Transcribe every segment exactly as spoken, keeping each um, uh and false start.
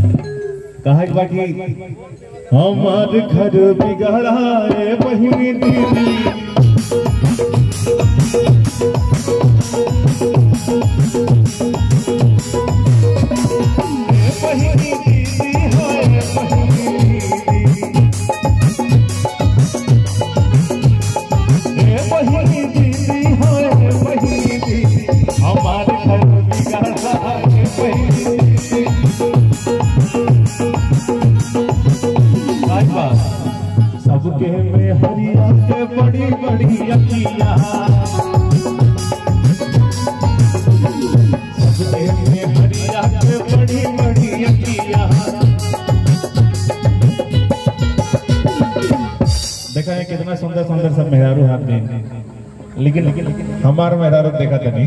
कहा के बा कि हमार घर बिगड़ा रे बहिनी दीदी। ए बहिनी दीदी, हाय बहिनी दीदी। ए बहिनी दीदी, हाय बहिनी दीदी, हमार घर बिगड़ा रे बहिनी दीदी। सबके मेहरिया के बड़ी बड़ी अखिया, सबके मेहरिया के बड़ी बड़ी अखिया। देखा है कितना सुंदर सुंदर सब मेहरारू हाथ दे। लेकिन, लेकिन हमार मेहरारू देखा तनी।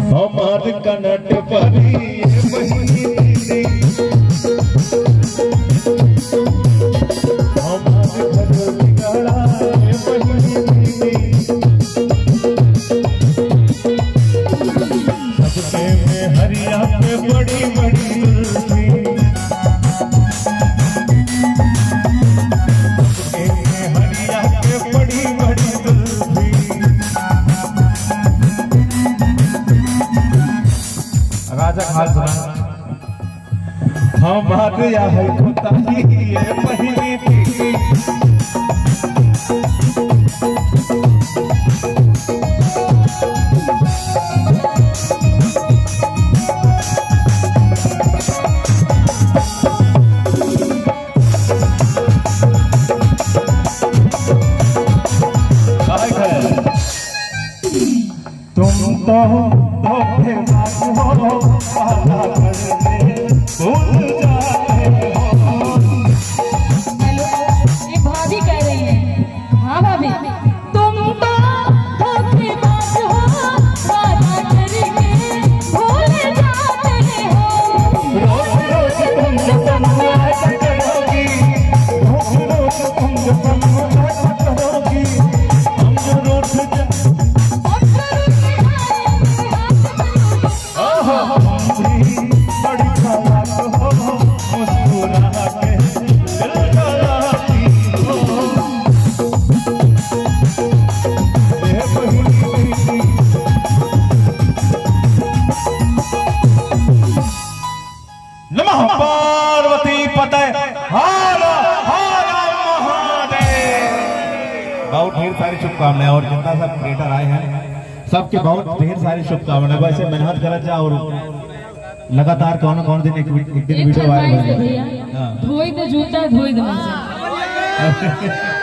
हमार कनट परी ये बहिनी दीदी, हमार घर बिगड़ा ये बहिनी दीदी। सबके मेहरिया पे बड़ी बड़ी जुल्फी, सबके मेहरिया पे बड़ी बड़ी जुल्फी। राजा खान सुना। हमार या है कोताही ये बहिनी दीदी। तुम तो धोखेबाज हो, वादा करके भूल जाते हो। हेलो, ये भाभी कह रही है। हाँ भाभी, तुम तो धोखेबाज हो, वादा करके भूल जाते हो। रोज रोज तुम जो समझा करोगी, रोज रोज तुम जो समझा करोगी, हम जो रूठ जा- ओहो, बड़ी चालाक हो, मुस्कुरा के दिल डराती हो। ए बहिनी, नमः पार्वती पते हर हर महादेव। बहुत ढेर सारी शुभकामनाएं और जितना सब creator आए हैं, सबके बहुत ढेर सारी शुभकामनाएं। वैसे मेहनत करत जा और लगातार कौन कौन दिन एक, एक दिन एक video viral फरमाइश है होई। भैया, हाँ। धोई दे जूता, धोई दे मोजा।